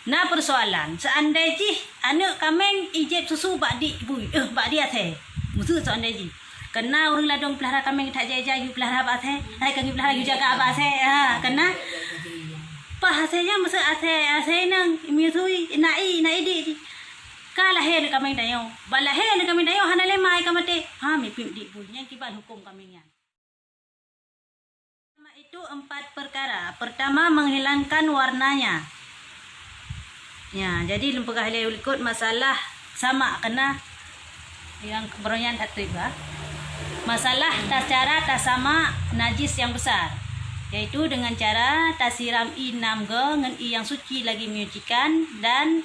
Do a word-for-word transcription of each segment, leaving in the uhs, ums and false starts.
Na peusoalan, seandai jih aneuk kaméng ijép susu bak di bui, eh, bak di asèe. Meuseu seandai jih. Keureuna ureueng ladôm peulara kaméng that jai-jai geupeulahara bak asèe, hai ka geupeulahara geujaga bak asèe. Ha, keureuna paih asèe nyan meuseu asèe, asèe inong, meusui, na i, na i di jih. Ka lahé aneuk kaméng tanyoe. Bak lahé aneuk kaméng tanyoe hana lé ma ai ka maté. Ha, mipéb di bui. Nyan kiban hukôm kaméng nyan. Sama itu empat perkara. Pertama, menghilangkan warnanya. Ya, jadi lôn peugah lé likot masalah sama keunan nyang keubroe nyan that tiba. Masalah ta-, cara tasamak najis nyang besar, yaitu dengan cara tasiram ié nam goe ngon ié nyang suci lagi menyucikan dan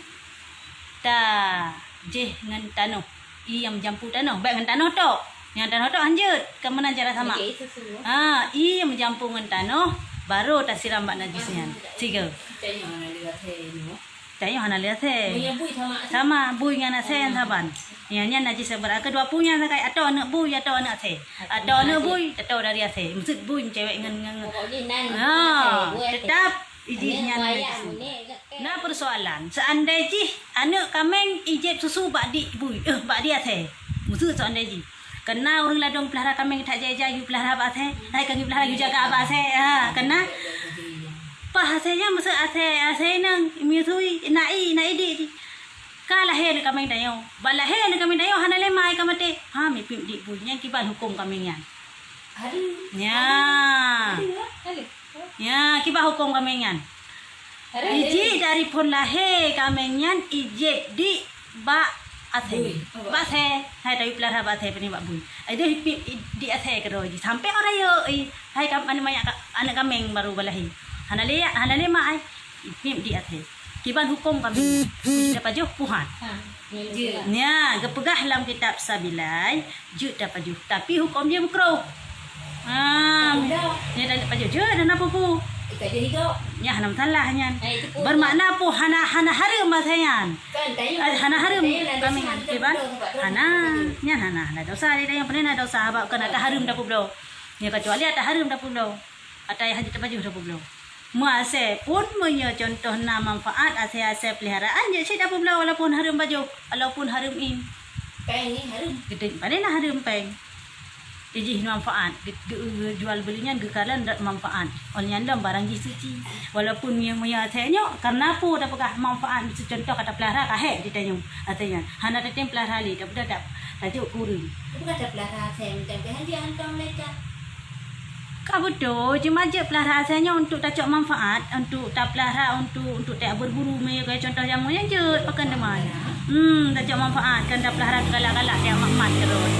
tajéh ngon tanoh. Ié nyang meujampu tanoh, bèk ngon tanoh tok. Nyang tanoh tok hanjeuet, kon meunan cara samak. Okey, itu semua. Ha, ié nyang meujampu ngon tanoh, baru tasiram bak najis nyan. Sigoe. Tanyoe hana lé asèe nyoe. Tanyoe hana lé asèe. Meunyoe bui sama asèe. Sama, bui ngon asèe nyan saban. Nyan, nyan najis saban. Keudua peue nyan sakai, atau aneuk bui, atau aneuk asèe. Atau aneuk bui, atau dari asèe. Maksud bui meucewek ngon, ngon, ngon. Pokok jih nan, ha, asèe, bui asèe. Tetap ijih nyan najis. Na peusoalan, seandai jih aneuk kaméng ijép susu bak di bui, eh, bak di asèe. Meuseu seandai jih. Keureuna ureueng ladôm peulara kaméng that jai-jai geupeulahara bak asèe, hai ka geupeulahara geujaga bak asèe. Ha, keureuna paih asèe nyan meuseu asèe, asèe inong, meusui, na i, na i di jih. Ka lahé aneuk kaméng tanyoe. Bak lahé aneuk kaméng tanyoe hana lé ma ai ka maté. Ha, mipéb di bui. Nyan kiban hukôm kaméng nyan. Aduh. Nya. Aduh, aduh. Ya, kiban hukôm kaméng nyan. Ijih dari phon lahé kaméng nyan ijép di bak asèe. Bui. Bak asèe. Hai tawi peulara bak asèe, pane bak bui. Ai deuh ipéb di asèe keudroe jih. Sampai ora yo, hai kam-, aneuk manyak ka-, aneuk kaméng baru bak lahé. Hana lé, hana lé ma ai. Ipéb di asèe. Kiban hukôm kaméng nyan. Tapajoh puhan. Ha. Nya, geupeugah lam kitab Sabilai, jeuet tapajoh, tapi hukôm jih meukruh. Ha, nya tapajoh jeuet hana peue-peue. Nya hana masalah nyan. Bermakna peue hana, hana hareuem masa nyan. Hana hareuem kaméng nyan. Kiban? Hana, nyan hana, hana dosa. Dia yang pernah na dosa, sabab kon ata hareuem tapeubloe. Nya kecuali ata hareuem tapeubloe. Ata nyang hana tapajoh tapeubloe. Meuasèe pun meunyoe contoh na manfaat asèe-asèe peliharaan, jeuet cit tapeubloe walaupun hareuem pajoh, walaupun hareuem ié. Péng ni hareuem. Geutanyoe pane na hareuem péng. Ijih manfaat, geu-, geu-, geujual beuli nyan geukalon rot manfaat. Óh lheueh nyan lom barang jih suci. Walaupun meunyoe, meunyoe asèe nyoe, kareuna peue tapeugah manfaat, contoh ka tapeulara ka hék di tanyoe asèe nyan. Hana tatem peulara lé, tapeugah ta-, tajok keu ureueng. Tapeugah tapeulara asèe macam tu, hana hantom lé ta. Ka beutôi, cuma jeuet peulara asèe nyoe untuk tacok manfaat, untuk tapeulara, untuk, untuk tajak berburu, meunyoe contoh jameun nyan jeuet, pakon teuma. Hmm, tacok manfaat, kon tapeulara galak-galak, tajak mat-mat keudroe.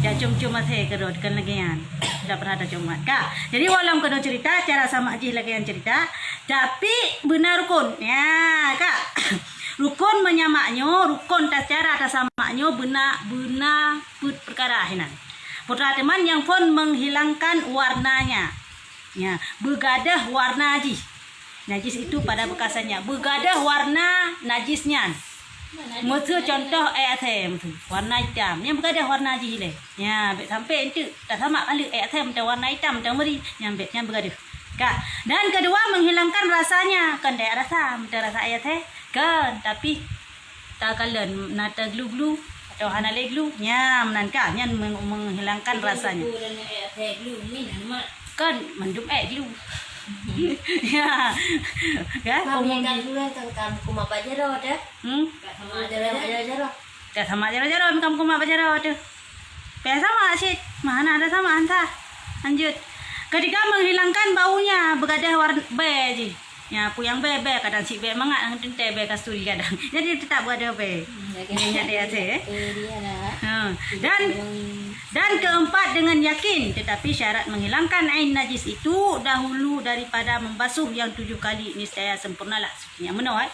Tajak com-com asèe keudroe, kon lagèe nyan. Tapeulara tacok mat. Ka. Jadi, walau keudroe cerita, cara samak jih lagèe nyan cerita, tapi beuna rukon. Ya, ka. Rukon meunyamak nyoe, rukon ta-, cara tasamak nyoe beuna, beuna peuet peukara hinan. Peukara teuma nyang phon menghilangkan warnanya. Nya, beugadôh warna jih. Najis itu pada bekasannya. Beugadôh warna najis nyan. Meuseu contoh èk asèe meuseu, warna itam. Nyan beugadôh warna jih ilèe. Nya, bèk sampai enteuk tasamak kali èk asèe mantong warna itam, mantong meuri. Nyan bèk, nyan beugadôh. Ka. Dan kedua, menghilangkan rasanya. Kon dèk rasa, mantong rasa èk asèe. Kon, tapi takalon na taglu-glu atau hana lé glu, nya meunan ka, nyan meng-, menghilangkan rasanya. Kan mandum èk glu. Ya. Kan? Mami, umum kan glu kan kam kumat bak jaroe dah. Hmm? Ka sama jaroe-jaroe. Ka sama jaroe-jaroe kam kumat bak jaroe tu. Payah sama cit. Mah hana ada sama anta. Lanjut. Ketiga, menghilangkan baunya, beugadôh warna bèe jih. Nya, peue nyang bèe, bèe kadang cit bèe mangat, nyang teuntèe bèe kasturi kadang. Jadi, teutap beugadôh bèe. Hmm, ya, kan? Ingat dia, ya, eh? Eh, dia lah. Ha. Dan, dan keempat, dengan yakin. Tetapi syarat menghilangkan ain najis itu dahulu daripada membasuh yang tujuh kali, niscaya sempurnalah sucinya. Meunoe, eh?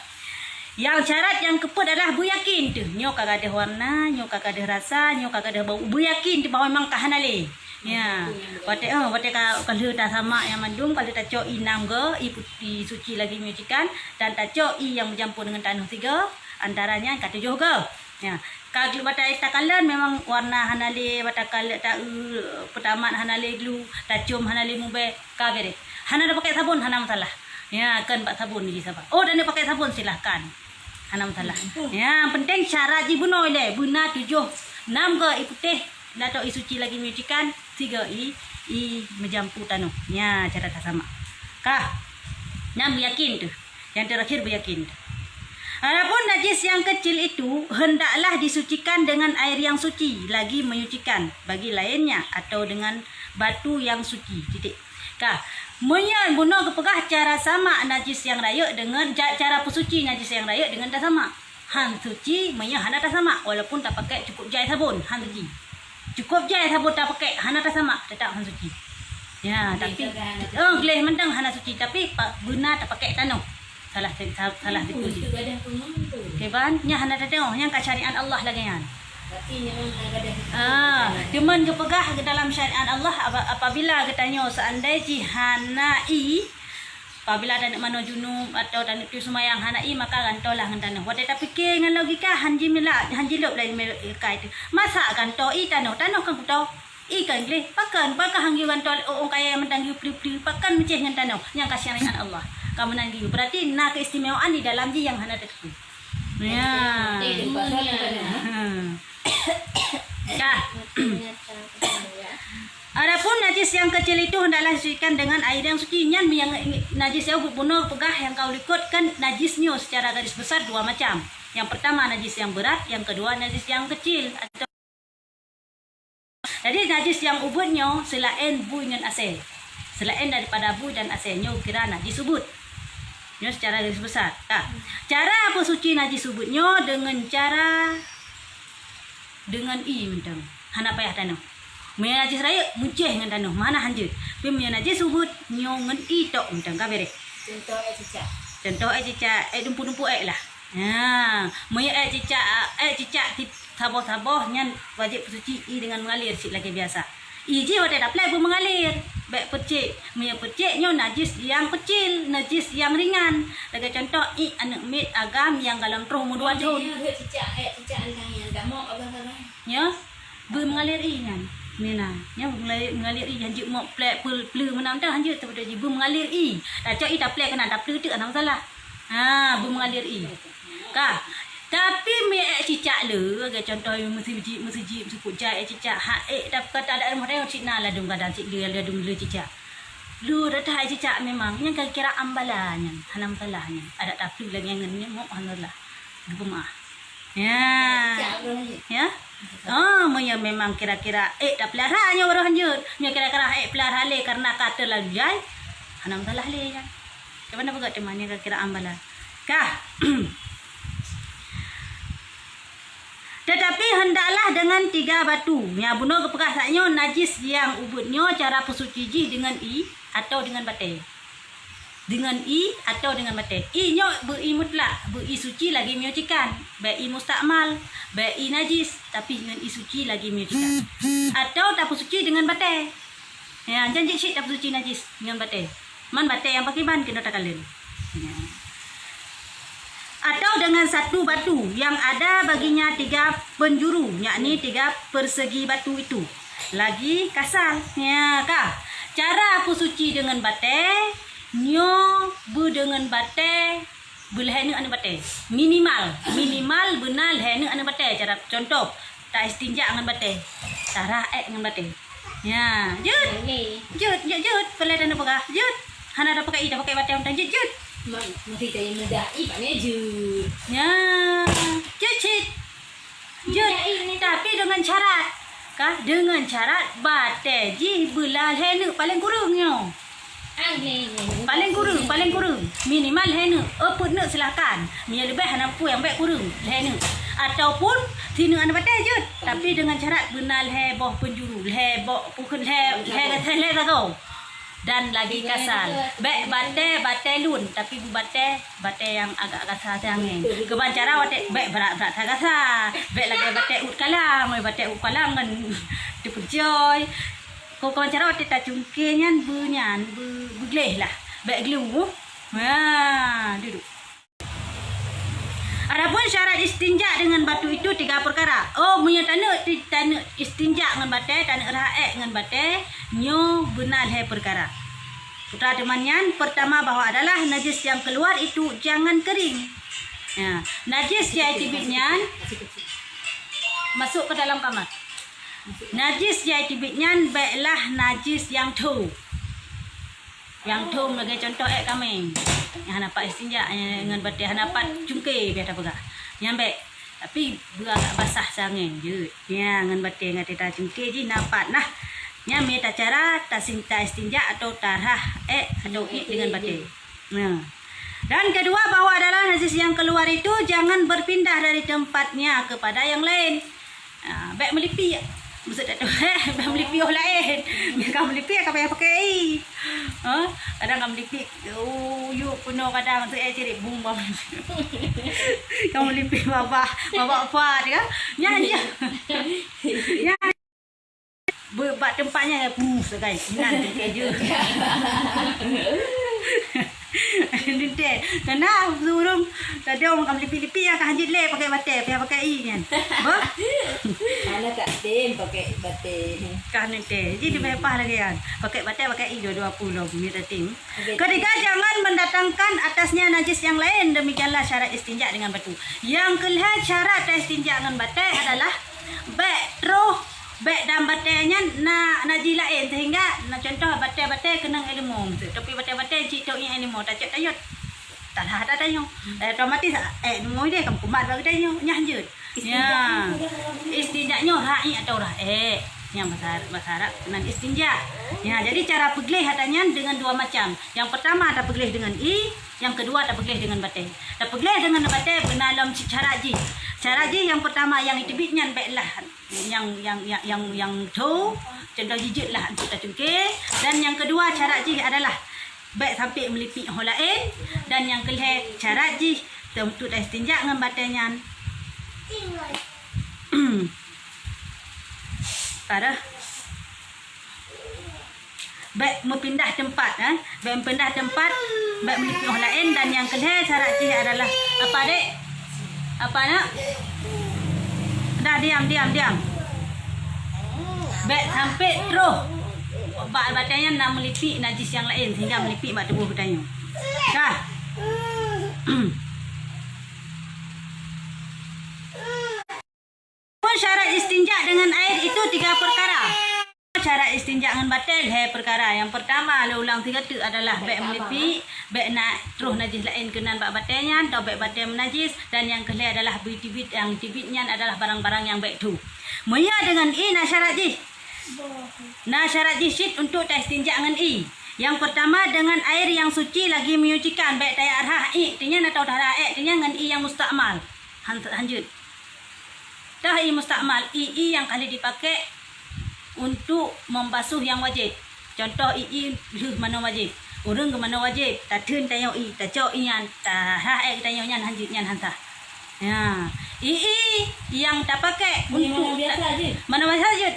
Yang syarat nyang keupeuet adalah beuyakin teuh. Nyoe ka gadôh warna, nyoe ka gadôh rasa, nyoe ka gadôh bau. Beuyakin teuh bahwa memang ka hana lé. Ya, watèe, eh, watèe ka, ka lheueh tasamak nyan mandum, ka lheueh tacok ié nam goe, ié put-, ié suci lagi menyucikan, dan tacok ié nyang meujampôr deungon tanoh sigoe, antara nyan ka tujoh goe. Ya, ka lheueh watèe takalon memang warna hana lé, watèe ka lheueh ta-, eu, peutamat hana lé glu, tacôm hana lé mubèe, ka beureh. Hana tapakai sabon, hana masalah. Ya, kan bak sabon lagi saban. Oh, dan dia pakai sabon, silahkan. Hana masalah. Ya, yang penting syarat jih bunoe lé. Beuna tujoh, nam go ie putéh, atau ie suci lagi menyucikan, sigo ie, ie meujampu tanoh. Ya, cara tasamak. Kah. Nyan beuyakin tu. Yang terakhir beuyakin tu. Adapun najis yang kecil itu hendaklah disucikan dengan air yang suci, lagi menyucikan bagi lainnya atau dengan batu yang suci. Titik. Ka, meunyoe bunoe geupeugah cara samak najis nyang rayeuk deungon ja-, cara peusuci najis nyang rayeuk deungon tasamak. Han suci meunyoe hana tasamak, walaupun tapakék cukup jai sabon, han suci. Cukup jai sabon tapakék, hana tasamak, teutap han suci. Ya, tapi, oh, gleh mantong hana suci, tapi pa-, beuna tapakék tanoh. Salah, sa-, salah siku jih. Kiban, nyan hana tateu'oh, nyan ka syariat Allah lagée nyan. Ah, cuman geupeugah dalam syariat Allah, apa-, apabila geutanyoe seandai jih hana ie, apabila taneuk manoe junub atau taneuk tui seumayang hana ie, maka gantoe lah ngon tanoh. Watée tapike ngon logika, han jimila, han jilop lagée meukai teuh. Masa gantoe ie tanoh, tanoh kan kutoe. Ie kan gleh, pakon, pakon han geuyue gantoe lé ôn kayée mantong geuyue pleu-pleu, pakon meucéh ngon tanoh, nyang ka syariat Allah. Ka meunan geuyue. Berarti na keistimewaan di dalam jih nyang hana teuteupue. Ya. Hmm. Ka. Adapun najis yang kecil itu hendaklah disucikan dengan air yang suci. Nyan yang najis yang bunoe peugah nyang ka u likot kan najis nyoe secara garis besar dua macam. Yang pertama najis yang berat, yang kedua najis yang kecil. Jadi najis nyang ubit nyoe selaén bui ngon asée. Selaén daripada bui dan asée nyoe kira najis ubit. Nyoe secara garis besar. Ka. Cara peusuci najis ubit nyoe deungon cara deungon ie mantong. Hana payah tanoh. Meunyoe najis rayeuk, meucéh ngon tanoh, mana hanjeuet. Tapi meunyoe najis ubit, nyoe ngon ie tok mantong ka beres. Contoh ék cicak. Contoh ék cicak, ék dumpu-dumpu ék lah. Ha, meunyoe ék cicak, ék cicak ti-, saboh-saboh nyan wajéb peusuci ie deungon meungalir cit lagée biasa. Ie jih watée taplée beumeungalir, bék peucék. Meunyoe peucék nyoe najis nyang peucil, najis nyang ringan. Lagée contoh, iek aneuk miet agam nyang golom troh umur dua thon. Nyoe cicak, ék cicak nyan, nyan damok agam-agam. Nyoe beumeungalir ie nyan. Mina, nyoe beumeungalir, meungalir ie hanjeuet mok plek peul-, peuleu meunan dah hanjeuet teubeudôh jih beumeungalir ie. Tacok ie taplek keunan, tapleu teuk hana masalah. Ha, beumeungalir ie. Ka. Tapi mi ék cicak le, lagée contoh meuseujid, meuseujid, meuseupôt jai ék cicak, ha ék dap-, kata ada rumah tayong cit na ladum kadang cit le, ladum le cicak. Le dah ék cicak memang, nyan ka kira ambala nyan, hana masalah nyan. Adak tapleu lagée nyan, nyan mok hana lah. Geupeumaah. Ya. Cicak ureueng ni. Ya. Oh, meunyoe memang kira-kira ék tapeulihara nyoe ureueng hanjeuet. Meunyoe kira-kira ék peulihara le karena ka teulalu jai, hana masalah le nyan. Cuman na peugah teuma nyoe kira-kira ambala. Kah. Tetapi hendaklah dengan tiga batu. Nya bunoe geupeugah saat nyoe najis nyang ubit nyoe cara peusuci jih deungon ie atau deungon batée. Deungon ie atau deungon batée. Ie nyoe beu ie mutlak, beu ie suci lagi menyucikan. Bék ie mustakmal, bék ie najis, tapi ngon ie suci lagi menyucikan. Atau tapeusuci deungon batée. Ya, janji cit tapeusuci najis ngon batée. Man batée nyang pakriban keunoe takalon. Ya. Atau dengan satu batu yang ada baginya tiga penjuru, yakni tiga persegi batu itu. Lagi kasal. Ya, ka. Cara peusuci deungon batée, nyoe beu deungon batée, beu lhée neuk aneuk batée. Minimal, minimal beuna lhée neuk aneuk batée. Cara contoh, ta istinja ngon batée. Tarah ék ngon batée. Ya, jeuet. Boleh. Jeuet, jeuet, jeuet. Peulai dan peugah, jeuet. Hana ada pakai ie, ada pakai batée untang jeuet, jeuet. Ma-, masih cari mudah, ih, paknya jeuet. Ya, jeuet cit. Jeuet. Tapi dengan syarat. Kah? Dengan syarat batée jih beulah lhée neuk paléng kureueng nyoe. Paléng kureueng, paléng kureueng. Minimal lhée neuk. Eupeuet neuk silahkan. Meunyoe leubeh hana peue nyang bék kureueng, lhée neuk. Ataupun sineuk aneuk batée jeuet, tapi dengan syarat beuna lhée boh penjuru, lhée boh pukon lhée, lhée, lhée sagoe. Dan lagi kasal. Bék batée, batée lôn, tapi beu batée, batée nyang agak gasa siangé. Keuban cara watée bék brat-brat that gasa. Bék lagée batée uet kalang, batée uet kalang kan teupeujoi. Keuban cara watée tacungké nyan beu nyan, beu, beugleh lah. Bék gleh. Ha, dudoe. Adapun syarat istinja dengan batu itu tiga perkara. Oh, meunyoe taneuk ti-, taneuk istinja ngon batée, taneuk rhah ék ngon batée, nyoe beuna lhée perkara. Putra teuma nyan, pertama bahwa adalah najis yang keluar itu jangan kering. Ya, najis nyang teubiet nyan masuk ke dalam kamar. Najis nyang teubiet nyan baiklah najis nyang tho. Nyang tho lagèe contoh èk kaméng. Nyang hana pat istinja, eh, ngon batèe hana pat cungké biasa tapeugah. Nyan bèk. Tapi beu agak basah seulangèe jeuet. Nya, ngon batèe ngon tacungké jih na pat nah. Nyan mita cara tasin-, taistinja atau tarhah èk atau iek deungon batèe. Nah. Dan kedua, bahwa adalah najis yang keluar itu jangan berpindah dari tempatnya kepada yang lain. Ah, bèk meulipik. Maksud tak tahu, bèk meulipik óh laén. Ka meulipik ka payah pakai ie. Ha? Kadang ka meulipik, oh, yuk peunoh kadang, maksud eh, cirit bum bam. Ka meulipik babah, babah apa dia? Nyan, nyan. Nyan. Be-, bak teumpat nyan, puh, sagai. Nyan, tu keju. Nyan teh. Kena ureueng tadong ka meulipik-lipik, ya, ka hanjeuet lé pakai batèe, payah pakai ie nyan. Bah? Hana tak tem pakai batèe. Ka nyan teh. Jadi, leubeh pah lagèe nyan. Pakai batèe, pakai ie dua-dua puluh, ni tak tem. Ketiga, jangan mendatangkan atasnya najis yang lain. Demikianlah syarat istinja dengan batu. Nyang keulhèe syarat taistinja ngon batèe adalah bèk troh, bèk dalam batèe nyan na najis laén, sehingga na contoh batèe-batèe keunong èk leumo, tapi batèe-batèe cit tok iek èk leumo, tacok tayot. Talah ata tanyoe. Eh, otomatis èk leumo deh ka meukumat bak geutanyoe, nyan jeuet. Ya. Istinja nyoe rhah iek atau rhah èk. Nyang bahasa, bahasa Arab nan istinja. Ya, jadi cara peugleh ata nyan dengan dua macam. Yang pertama tapeugléh deungon ie, yang kedua tapeugléh deungon batèe. Tapeugléh deungon batèe beuna lom cit cara jih. Cara jih yang pertama yang teubiet nyan bèk lah nyang, nyang, nyang, nyang, nyang tho, contoh jih jeuet lah untuk tacungké. Dan yang kedua cara jih adalah bèk sampai meulipik ho laén. Dan yang keulhèe cara jih untuk taistinja ngon batèe nyan. Parah. Bèk meupindah teumpat, eh. Bèk meupindah teumpat, bèk meulipik ho laén dan nyang keulhèe syarat jih adalah apa, Dek? Apa, Nak? Dah, diam, diam, diam. Bèk sampai troh bak batèe nyan na meulipik najis nyang laén sehingga meulipik bak tuboh geutanyoe. Dah. Pun syarat istinja dengan air itu tiga perkara. Syarat istinja ngon batèe lhèe perkara. Yang pertama, lôn ulang sigoe teuk adalah bèk meulipik, bèk na troh najis laén keunan bak batèe nyan, atau bèk batèe meunajis, dan nyang keulhèe adalah bui teubiet, nyang teubiet nyan adalah barang-barang nyang bèk tho. Meunyoe deungon ie na syarat jih. Na syarat jih cit untuk taistinja ngon ie. Yang pertama, dengan air yang suci lagi menyucikan, bèk tajak rhah iek teunyan atau tarhah èk teunyan ngon ie nyang mustakmal. Han-, hanjeuet. Toh ie mustakmal, ie, ie nyang ka lheueh dipakai untuk membasuh nyang wajéb. Contoh ie, ie lheueh manoe wajéb. Ureueng geumanoe wajéb, tatheun tanyoe ie, tacok ie nyan, tarhah èk geutanyoe nyan hanjeuet, nyan han sah. Ya, ie, ie nyang tapakai untuk manoe biasa jeuet. Manoe biasa jeuet.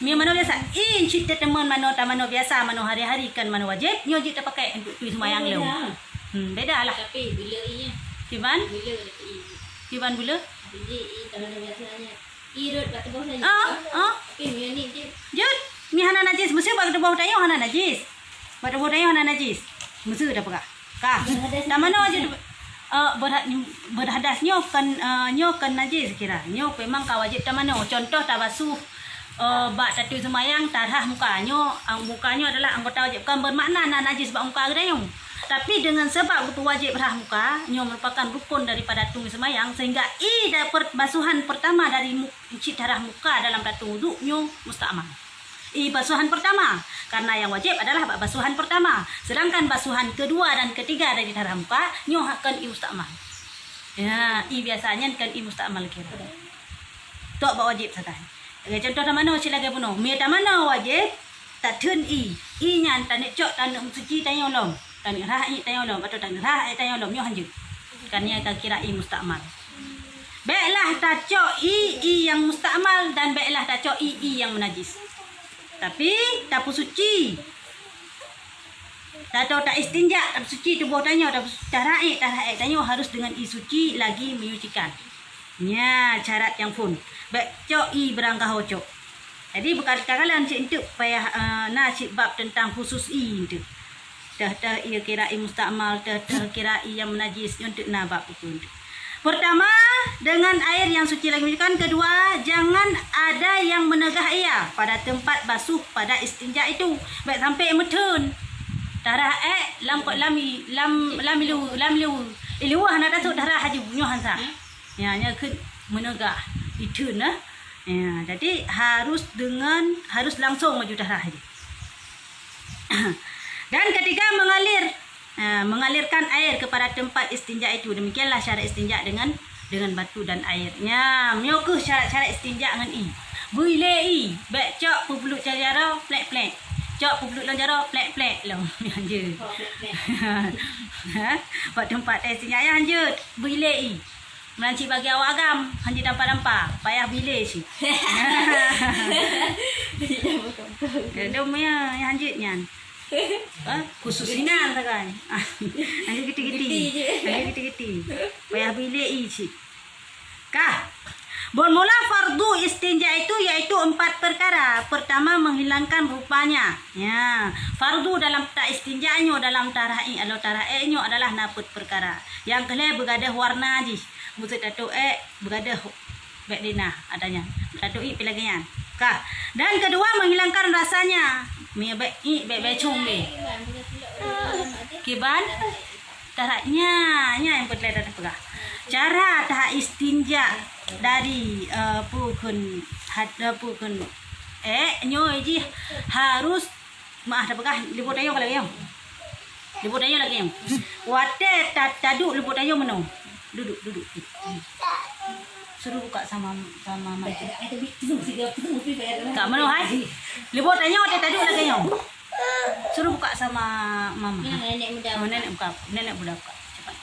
Mie manoe biasa, ie cit teuteumon manoe tamanoe biasa, manoe hari-hari kon manoe wajéb, nyoe jeuet tapakai untuk tui seumayang lom. Hmm, beda lah. Tapi bila ie? Kiban? Bila ie? Kiban bila? Jadi ie tamanoe biasa nyan. Ie rhot bak tuboh saja. Ah, ah. Tapi mie ni jeuet. Jeuet. Mie hana najis, meusé bak tuboh tanyoe hana najis. Bak tuboh tanyoe hana najis. Meusé dah peugah. Ka. Tamanoe jeuet, eh, berha-, berhadas nyoe kon, eh, nyoe kon najis kira. Nyoe memang ka wajéb tamanoe. Contoh tabasuh, eh, bak tatui seumayang, tarhah muka. Nyoe, ang-, muka nyoe adalah anggota wajéb. Kon bermakna na najis bak muka geutanyoe. Tapi dengan sebab geupeuwajéb rhah muka, nyoe merupakan rukun daripada tui seumayang, sehingga ie da-, per-, basuhan pertama dari mu-, cit tarhah muka dalam tatui wudhu nyoe mustakmal. Ie basuhan pertama, karena nyang wajéb adalah bak basuhan pertama. Sedangkan basuhan kedua dan ketiga dari tarhah muka, nyoe kon ie mustakmal. Ya, ie biasa nyan kon ie mustakmal kira. Tok bak wajéb sagai. Lagèe contoh tamanoe cit lagèe bunoe. Mie tamanoe wajéb, tatheun ie. Ie nyan taneuk cok, taneuk meusuci tanyoe lom. Taneuk rhah iek tanyoe lom, atau taneuk rhah èk tanyoe lom, nyoe hanjeuet. Kan nyan ka kira ie mustakmal. Bèklah tacok ie, ie nyang mustakmal dan bèklah tacok ie, ie nyang meunajis. Tapi, tapeusuci. Atau taistinja, tapeusuci tuboh tanyoe, tapeusu-, tarhah iek, tarhah èk tanyoe harus deungon ie suci lagi menyucikan. Nyan syarat nyang phôn. Bèk cok ie beurangkaho cok. Jadi, beuka-, kadang-kadang cit enteuk payah, eh, na cit bab teuntang khusus ie enteuk. Teuh-teuh ie kira ie mustakmal, teuh-teuh kira ie nyang meunajis, nyoe teuk na bak peue-peue. Pertama, dengan air yang suci lagi menyucikan. Kedua, jangan ada yang menegah ia pada tempat basuh pada istinja itu. Bèk sampai meutheun. Tarah ék lam, lam, lam, lam ileue, lam ileue. Ileue hana tasôk tarah haji bunoe hansa. Ya, nyan keuh menegah. Itheun, eh. Ya, jadi harus dengan, harus langsung maju tarah haji. Dan ketiga, mengalir, eh, mengalirkan air kepada tempat istinja itu. Demikianlah syarat istinja dengan, dengan batu dan air. Nya, nyoe keuh syarat-syarat istinja ngon ie. Beu ilée ie, bèk cok peubluek jaroe plek-plek. Cok peubluek lom jaroe plek-plek lom. Nyan jeuet. Ha? Bak tempat istinja nyan jeuet. Beu ilée ie. Meunan cit bagi awak agam, hanjeuet dampa-dampa, payah beu ilée cit. Dum ya, nyan hanjeuet nyan. Ha? Khusus inan sagai. Hanjeuet geuti-geuti. Geuti je. Hanjeuet geuti-geuti. Payah beu ilée ie cit. Kah. Bermula fardu istinja itu yaitu empat perkara. Pertama, menghilangkan rupanya. Ya, fardu dalam ta istinja nyoe dalam tarah ie, aloe tarah ék nyoe adalah na peuet perkara. Nyang keu lhèe, beugadôh warna jih. Meuseu tatôh ék, beugadôh bèk dina adanya. Tatôh ie pi lagèe nyan. Ka. Dan kedua, menghilangkan rasanya. Mie bèk ie, bèk, bèk cong deh. Kiban? Tarah nyan, nyan nyang peureulèe tapeugah. Cara ta istinja dari, eh, peue kheun, had-, eh, peue kheun ék nyoe jih harus Maah tapeugah, leubeh tanyoe ka lagèe nyoe. Leubeh tanyoe lagèe nyoe. Watèe ta-, taduek leubeh tanyoe meunoe. Duduk, duduk, duduk. Suruh buka sama, sama mama. Ka meunoe hai. Leubeh tanyoe watèe taduek lagèe nyoe. Suruh buka sama mama. Nenek muda. Oh, nenek buka. Nenek muda buka. Cepat.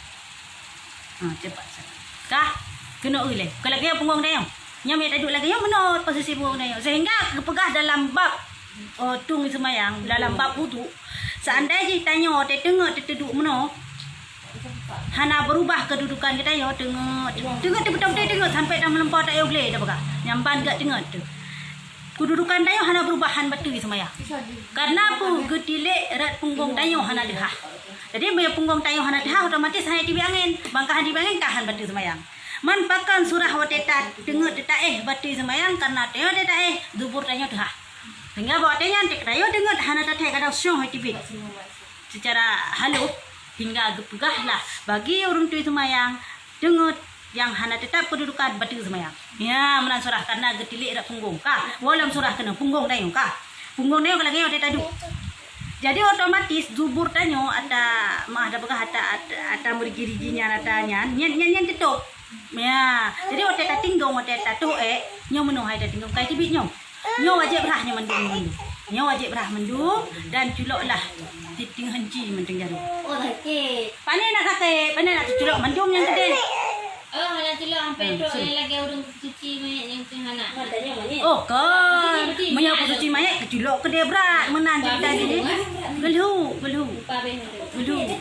Ha, cepat sangat. Kah? Keunoe lé. Ka lagèe nyoe punggong tanyoe. Nyoe meunan taduek lagèe nyoe meunoe posisi punggong tanyoe. Sehingga geupeugah dalam bab, eh, tueng seumayang, dalam bab wudu, seandai jih tanyoe teuteungeut teuduek meunoe, hana beurubah keududukan geutanyoe, teungeut, teungeut teubeutôi-beutôi teungeut sampai dan meulumpoe tayoe glé tapeugah. Nyang ban geuteungeut teuh. Keududukan tanyoe hana beurubah, han bateue seumayang. Kareuna peue? Geutilék rot punggong tanyoe hana teuhah. Jadi, meunyoe punggong tanyoe hana teuhah, otomatis hana tibée angén. Ban ka hana tibée angén, ka han bateue seumayang. Man pakon surah watée ta teungeut teuta éh bateue seumayang, kareuna tanyoe watée ta éh, dubur tanyoe teuhah. Sehingga bak watée nyan, tanyoe teungeut hana tathée, kadang syong hai tibit. Seucara halôh, hingga geupeugah lah bagi ureuëng tui seumayang, teungeut nyang hana teutab keududukan bateue seumayang. Nya, meunan surah kareuna geutilék rot punggong. Ka, woe lom surah keunoe, punggong tanyoe ka. Punggong tanyoe ka lagée nyoe watée taduek. Jadi, otomatis dubur tanyoe ata, maah tapeugah ata, ata, ata meurigi-rigi nyan, ata nyan, nyan, nyan, nyan teutôb. Ya, jadi watée tatinggong, watée tatoh ék, nyoe meunoe hai tatinggong, kai tibit nyoe. Nyoe wajéb rhah nyoe mandum, mandum. Nyoe wajéb rhah mandum dan culoklah di teungoh enci mantong jaroe. Oh, sakét. Pane nak sakét, pane nak teuculok mandum nyang keudeh. Oh, hana culok sampai trok nyang lagée ureuëng peusuci mayét nyang teuh hana. Oh, kon. Meunyoe peusuci mayét, teuculok keudeh brat, meunan cerita jih. Geulhok, geulhok. Geulhok.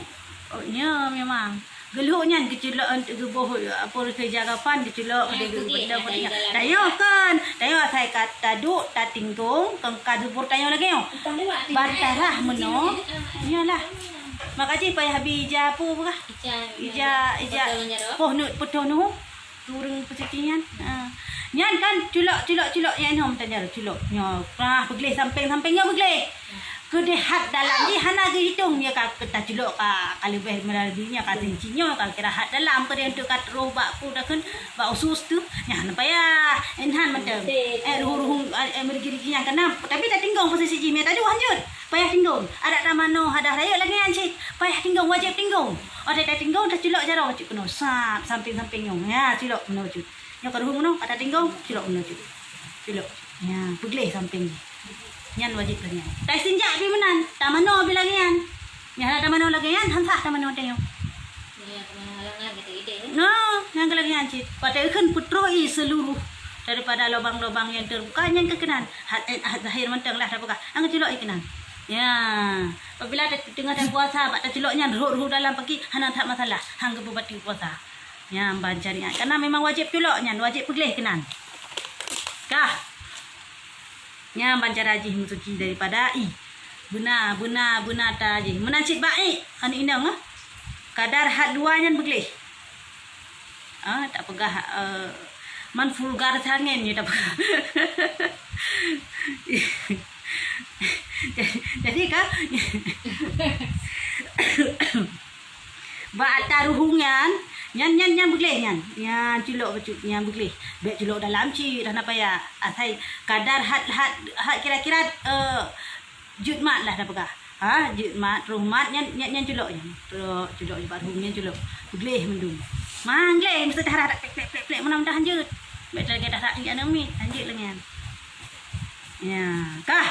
Oh, nyoe memang. Geulhok nyan geuculok, geuboh, apa, keu jagapan geuculok, keudeh geubeutong, keudeh nyan. Tanyoe kon, tanyoe asai ka taduek, tatinggong, kon ka dubur tanyoe lagée nyoe. Ban tarhah meunoe, nyoe lah. Maka jih payah bi ija apa, apa kah? Ija, ija, poh nu, peutoh nu, ureuëng peusuci nyan. Ha. Nyan kan culok, culok, culok nyan nyoe meutanyoe culok. Nyoe, prah, peugleh sampéng, sampéng nyoe peugleh. Keudeh hat dalam jih hana geuhitong, nyoe ka, ka taculok ka, ka leubeh meuradi nyoe, ka seuinci nyoe, ka kira hat dalam, keudeh untuk ka troh bak ku dah kheun, bak usus tu, nyan payah, eh, han mantong. Eh, ruhu-ruhu, eh, meurigi-rigi nyang keunam, tapi tatinggong posisi jih, meutanyoe hanjeuet, payah tinggong. Adak tamanoe hadah rayeuk lagée nyan cit, payah tinggong, wajéb tinggong. Watée tatinggong, taculok jaroe bacut keunoe, sab, sampéng-sampéng nyoe. Ya, culok keunoe bacut. Nyoe ka ruhu meunoe, ka tatinggong, culok meunoe cit. Culok. Nya, peugleh sampéng jih. Nyan wajéb lagée nyan. Taistinja pi meunan, tamanoe pi lagée nyan. Nyang hana tamanoe lagée nyan, han sah tamanoe tanyoe. Nah, nyang keu lagée nyan cit. Watée kheun peutroh ie seuluruh daripada lubang-lubang nyang teubuka nyan keu keunan. Hat, eh, hat zahir mantong lah tabuka. Nyang keuculok ie keunan. Ya, apabila ta-, teungoh tapuasa, bak taculok nyan ruhu-ruhu dalam paki, hana that masalah. Han geupeubateue puasa. Nyan ban syariat. Karena memang wajéb culok nyan, wajéb peugleh keunan. Kah. Nyan ban cara jih meusuci daripada ie. Beuna, beuna, beuna ta jih. Meunan cit bak ék, aneuk inong, ah. Kadar hat dua nyan beugleh. Ah, tak peugah, eh, man vulgar sangen nyoe tak peugah. Jadi ka, bak ata ruhueng nyan, nyan, nyan, nyan beugleh nyan. Nyan culok bacut, nyan beugleh. Bèk culok dalam cit, hana payah. Asai kadar hat, hat, hat kira-kira, eh, jeuet mat lah tapeugah. Ha, jeuet mat, roh mat nyan, nyan, nyan culok nyan. Culok, culok bak ruhueng nyan culok. Beugleh mandum. Mang gleh, meusti taharap plek, plek, plek, plek, meunan dah hanjeuet. Bèk lagèe taharap nyan miet, hanjeuet lagèe nyan. Ya, kah.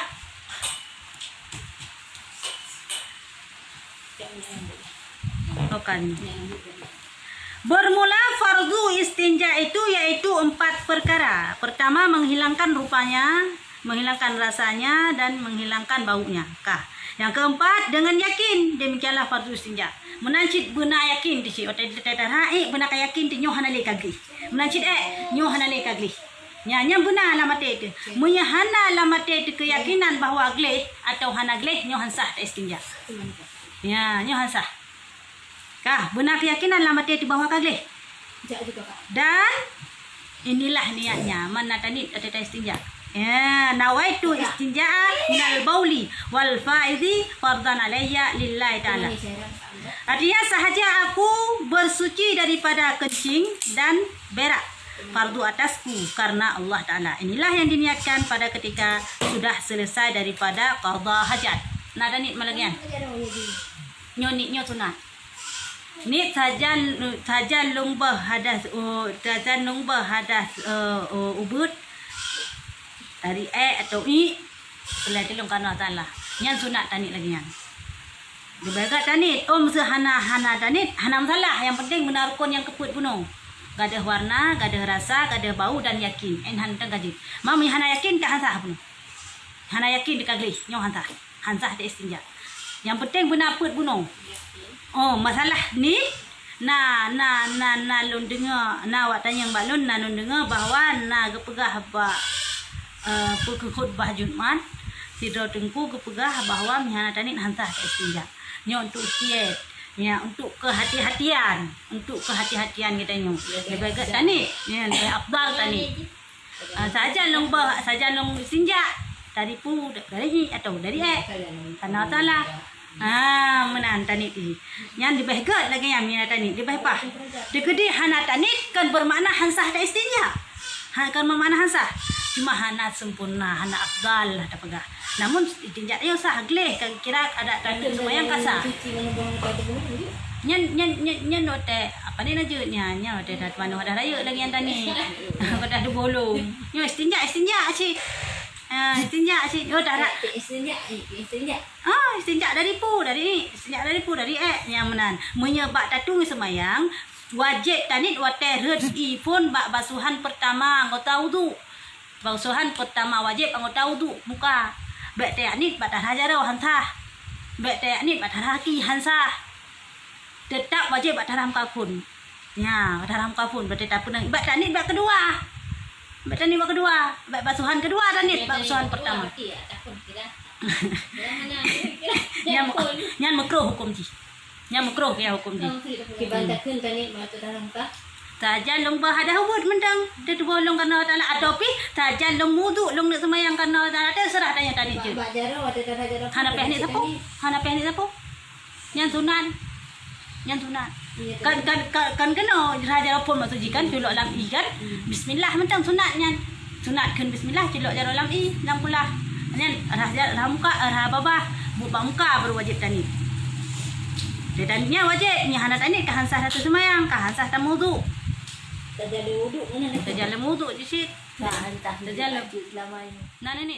Bukan. Bermula fardu istinja itu yaitu empat perkara. Pertama, menghilangkan rupanya, menghilangkan rasanya, dan menghilangkan baunya. Kah. Yang keempat, dengan yakin. Demikianlah fardu istinja. Meunan cit beuna yakin di cit. Watèe teutarah, eh, beuna ka yakin di nyoe hana lé ka gleh. Meunan cit, eh, nyoe hana lé ka gleh. Nyan, nyan beuna lam até teuh. Meunyoe hana lam até teuh keuyakinan bahwa gleh atau hana gleh, nyoe han sah taistinja. Ya, nyoe han sah. Kah, beuna keuyakinan lam até teuh bahwa ka gleh. Dan inilah niatnya, man na taniet watèe taistinja. Ya, nawaitu istinja'a minal bauli wal faidhi fardhan alayya lillahi ta'ala. Artinya, sahaja aku bersuci daripada kencing dan berak, fardu atasku karena Allah Ta'ala. Inilah yang diniatkan pada ketika sudah selesai daripada qada hajat. Na taniet malam nyan. Nyoe niet nyoe sunat. Niet sajan, sajan lôn beuh hadas, oh, sajan lôn beuh hadas, eh, oh, ubeut. Dari ék atau iek, peulai teulông karena Allah Ta'ala. Nyan sunat taniet lagèe nyan. Leubeh gèt taniet, oh, meuseu hana, hana taniet, hana masalah. Nyang penting beuna rukon nyang keupeuet bunoe. Gadôh warna, gadôh rasa, gadôh bau dan yakin. Eh, han teuka jeuet. Ma meunyoe hana yakin, ka han sah bunoe. Hana yakin di ka gleh, nyoe han sah. Han sah taistinja. Nyang penting beuna peuet bunoe. Oh, masalah niet, na, na, na, na lôn deungoe, na awak tanyong bak lôn, na lôn deungoe bahwa na geupeugah bak, eh, peue keu khutbah Jumat, sidroe teungku geupeugah bahwa meuhana taniet han sah taistinja. Nyoe untuk ikhtiyat, ya, untuk keuhati-hatian, untuk keuhati-hatian geutanyoe. Leubeh gèt taniet, ya, leubeh afdal taniet. Ah, sajan lôn beuh, sajan lôn istinja dari peue, dari iek atau dari ék. Karena Allah Ta'ala. Ah, meunan taniet jih. Nyan leubeh gèt lagèe nyan, meunan taniet, leubeh paih. Teukeudi hana taniet kan bermakna han sah taistinja. Ha, kan bermakna han sah. Cuma hana sempurna, hana afdal lah tapeugah. Namun istinja nyoe sah gleh, ka kira adat taniet seumayang ka sah. Nyan, nyan, nyan, nyan watèe, apa ni na jeuet nyan, nyan watèe dah manoh dah rayeuk lagèe nyan taniet. Dah bolong. Nyoe istinja, istinja cit. Ha, istinja cit. Oh, dah, dah. Istinja, istinja. Ah, istinja dari peue, dari, istinja dari peue, dari ék. Nyan meunan. Meunyoe bak tatueng seumayang, wajéb taniet watèe rhët ié phôn bak basuhan peurtama anggota wudhu. Basuhan peurtama wajéb anggota wudhu, muka. Bèk taniet bak tarhah jaroe, han sah. Bèk taniet bak tarhah gaki, han sah. Teutap wajéb bak tarhah muka phôn. Nya, bak tarhah muka phôn, berarti tapeunang. Bèk taniet bak keudua. Bèk taniet bak keudua. Bèk basuhan keudua taniet, bak basuhan peurtama. Nyan, nyan meukruh hukôm jih. Nyan meukruh ya hukôm jih. Kiban takheun taniet meututoe dalam kah? Sajan lôn beuh hadas ubeut mantong, teutuboh lôn karena Allah Ta'ala, atau pih sajan lôn wudhu, lôn neuk seumayang karena Allah Ta'ala, teuseurah tanyoe taniet jeuet. Bak jaroe, watèe tarhah jaroe. Hana payah niet sapo? Hana payah niet sapo? Nyan sunat. Nyan sunat. Iya, kan, kan, kan, kan keunoe tarhah jaroe phôn maksud jih kan, culok lam ié kan. Hmm. Bismillah mantong sunat nyan. Sunat kheun bismillah, culok jaroe lam ié, lam kulah. Nyan rhah ja-, rhah muka, rhah babah, buet bak muka baru wajéb taniet. Dan nyan wajéb, nyan hana taniet ka han sah tateuseumayang, ka han sah tameuwudhu. Tajalon wudhu, mana? Tajalon wudhu jih cit. Tajalon. Nah, ni, ni.